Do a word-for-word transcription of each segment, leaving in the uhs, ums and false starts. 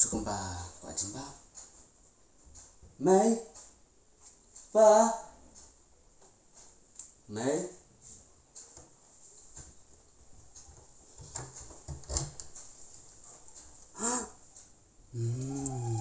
Kumba, kwah jin ba. Mei. Pa. Mei. Hmm.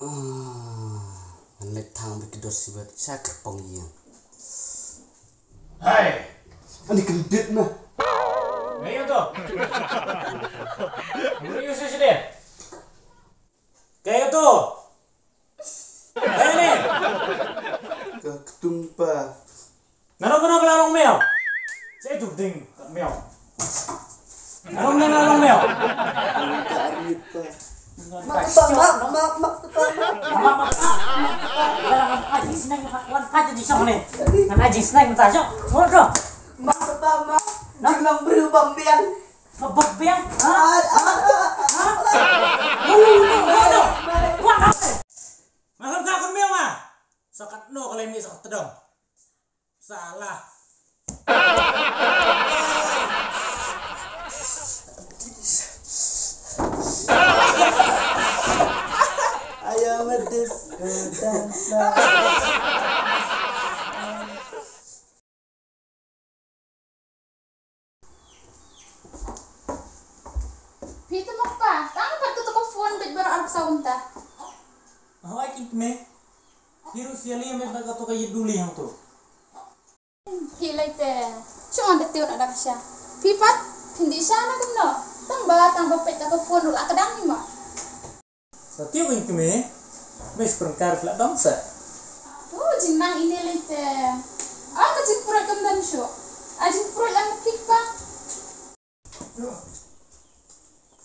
Ah, ngan leit thang bad ki dos sibat sha kyrpong ïing. Hai! Ani kyndit na. Ngai ïa to. Ngai ïa to shisha de. Ngai ïa to. Ngai ïa ni. Ka ktung pa. Nano ba nano ba la long miaw. Che ju ding miaw. Nano ba nano ba la long miaw. Ka rit pa. Mak pa, mak, mak, mak pa, mak. Mak, mak, mak. Wan ka ji song ni. Wan ka ji song ta song. Mak pa, mak. Jinglang briew bam biang. Bam biang. Ha? Ha? Ha? Wan ka. Mak ka miaw ma. Sakat no ka lem ni sakat tedong. Salah. Ayo medis ku dansa. Phi te mok pa, tang pat ka tu ka phone bit baroh ar saw mynta. Hawai ki kmie. Hi ruh siali me ba ka tu ka yit duli hangtu. Phi lei te. Chong da tiu na da ka sha. Phi pat, phin di sha na kumno. Tang ba, tang ba peit ka phone ruh la ka dang ni ma. Sa tiu kin kmie. Bes pyrkhat pla dong sa. Tu jingnang ine lei te. Ah, ka jingpyrkhat kam dang shu. Ah, jingpyrkhat lang pik pa.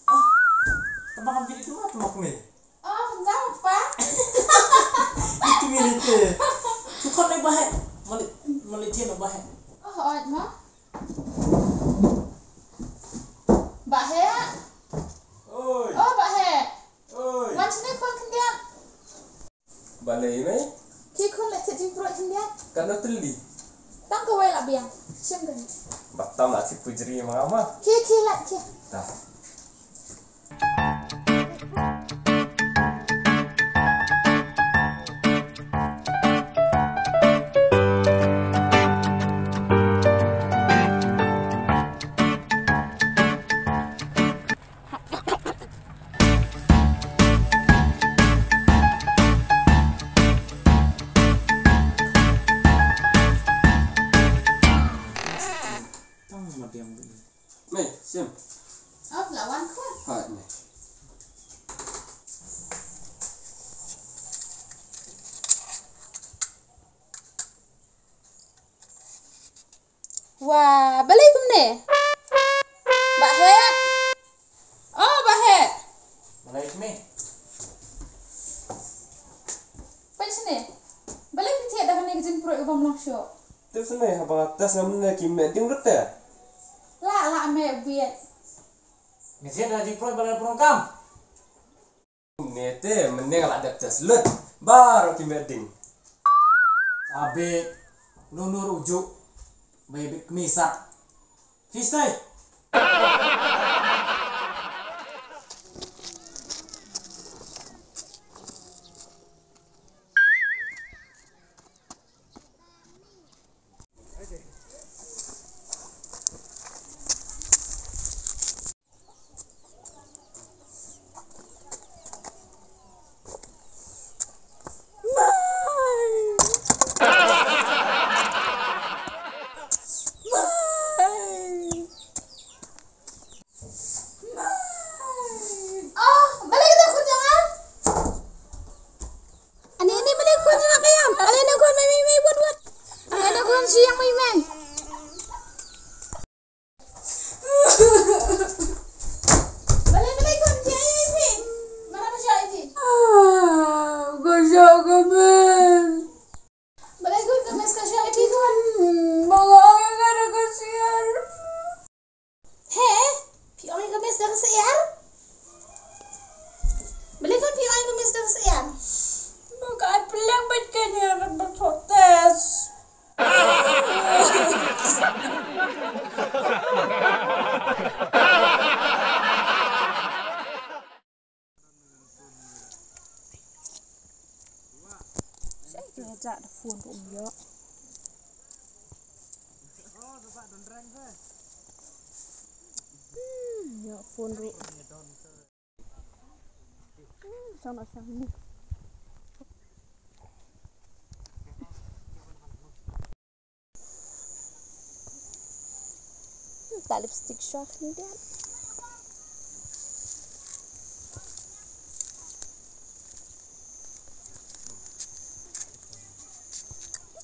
Ah, tama kam jadi tu ma, tama kmie. Oh, enggak apa. Itu kmie lei te. Sukat lei bahe. Malik, malik dia na bahe. Oh, oi ma. Bahe. Oi. Oh, bahe. Oi. Wan sini pun kendiat. Balei mei? Ki khun leh thied jingpyrkhat khyndiat. Katno tylli? Tang kawei la biang. Shem kane. Ba tam la thied pujri ma nga ma. Ki, ki la ki. Ta. Mei, shem. Ap la wan khun. Hai, mei. Wa, balei kumne? Bah Heh. Oh, Bah Heh. Balei kumne? Peit shane. Balei phi thied da kane ka jingpyrkhat u bym long shuh? Tip shane, haba test nga mynne ki meh ding ruh te. La, la meh biet. Ngi thied da jingpyrkhat ba la pyrkhat kam. Nete, mynne nga la dep test lut. Baroh ki meh ding. Abit, nunur ujuk. Bai bit kmisat. Fistai. Phone ruh. Hmm, shong noh shong ni. Hmm, ta lipstick shuwa khyndiat.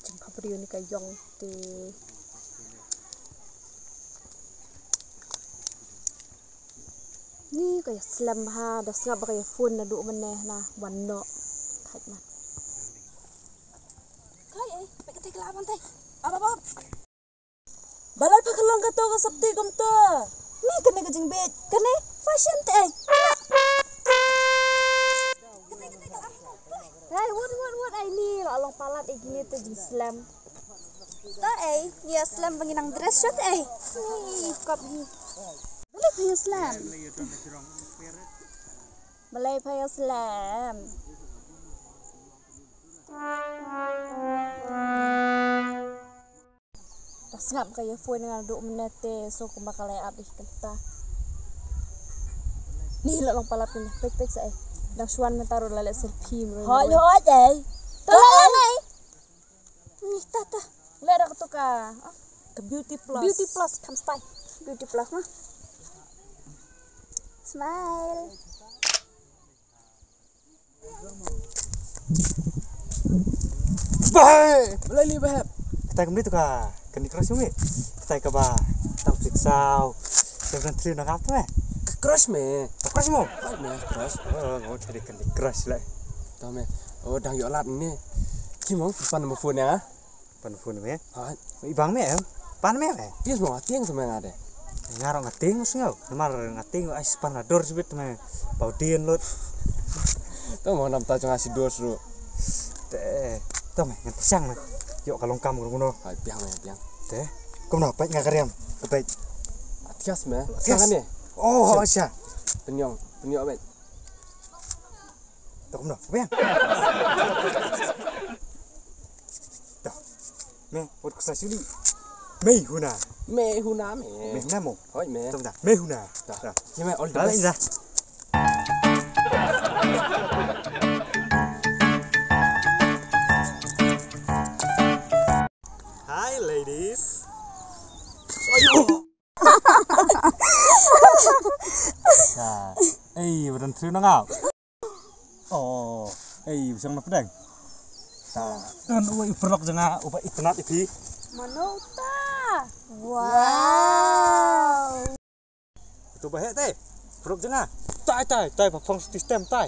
Jingkha briew ni ka ïong te. Ni ka ïa slem ha, da sngap ba ka ïa phone naduh mynne na wan noh. Thait man. Kai, eh, pek kata kelak man tai. Ap, ap, ap. Balei pha ka long kato ka sopti kumto? Ni kane ka jingbit, kane fashion te ai. Hey, what, what, what, ai ni la long palat ai kine te jingslem. Ta ai, ni slem ba ngi nang dress shot ai. Ni kop ni. Balei pha ïa slem? Balei pha ïa slem? Ta sngap ka ïa phone nga duh mynne te so kumba ka leh ap ih kata. Ni la long palat ni pek pek sa eh. Dang shuan mynta ruh la leh selfie mrun. Hoi hoi eh. Ta leh ngai. Ni ta ta. Leh rak tu ka. Ah, ka beauty plus. Beauty plus kam stai. Beauty plus mah. Smile. Bah! Balei li bah? Kata kumne tu ka Candy Crush me. Kata ka ba tam sik saw. Seven three na ngap me. Ka crush me. Ka crush mo? Ka me crush. Oh, ngo cari Candy Crush lah. Tau me. Oh, dang ïoh lad ni. Ki mo, pan mo phone ya. Pan phone me. Ha. I bang me em. Pan me me. Yes mo, tieng tu me ngade. Nga ruh nga tieng sngew. Namar nga tieng ai span nga dor sibit me. Pau dien lut. To mo nam ta chang si dor sru. Te to me ngan tieng me. Ïoh ka long kam ruh no. Hai piang me piang. Te. Kumno pek nga kariam. Te pek. Atias me. Atias. Sangan ni. Oh, oh sha. Penyong, penyong me. To kumno. Pek. To. Me, wat kusa suli. Mei huna. Mei huna me. Mei huna mo. Hoi me. Tong da. Mei huna. Da. Ye me all the best. Hi ladies. Ayo. Ei, badan three na ngau. Oh, ei, bisiang na pedang. Ta, don uba i perlok janga, uba i tenat iti. Mano uta? Wow. Itu bahek te. Perlok janga. Tai tai tai, ba phong system tai.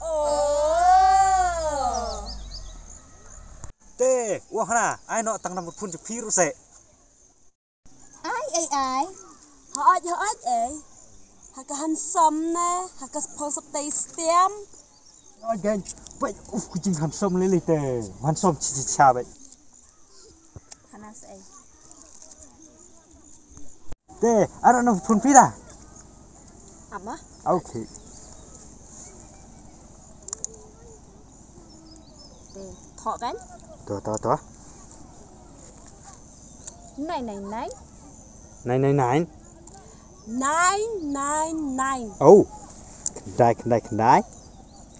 Oh. Te, wah na, ai no tang number phone je phiru se. Ai ai ai. Hooid hooid ai. Ha ka handsome ne, ha ka phong sop tai stiam. Hooid gan. Wait, uf kucing handsome lele te. Handsome chi chi cha wait. Panas ai. Te, ara no phone pira. Ama? Okay. Te, thok kan? To to to. Nine nine nine. Nine nine nine. Nine nine nine. Oh. Khyndai khyndai khyndai.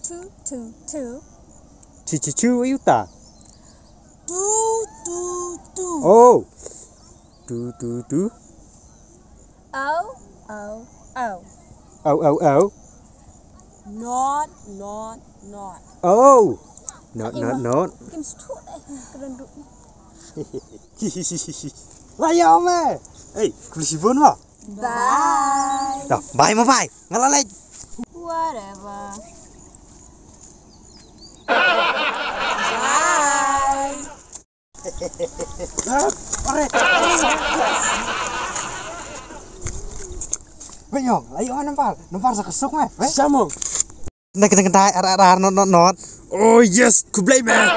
Two two two. Chi chi chu yuta. Two two two. Oh. Two two two. Oh oh oh. Oh oh oh. Not not not. Oh. Not not not. Kim stu eh keren du. Lah ya me. Hey, kuli sibun mo. Bye. Dah, bye mo bye. Ngalalej. Whatever. Bye. Benyong, ayo nampar, nampar sa kesuk meh. Samung. Kena kena kena ar ar ar not not not. Oh yes, kublai meh.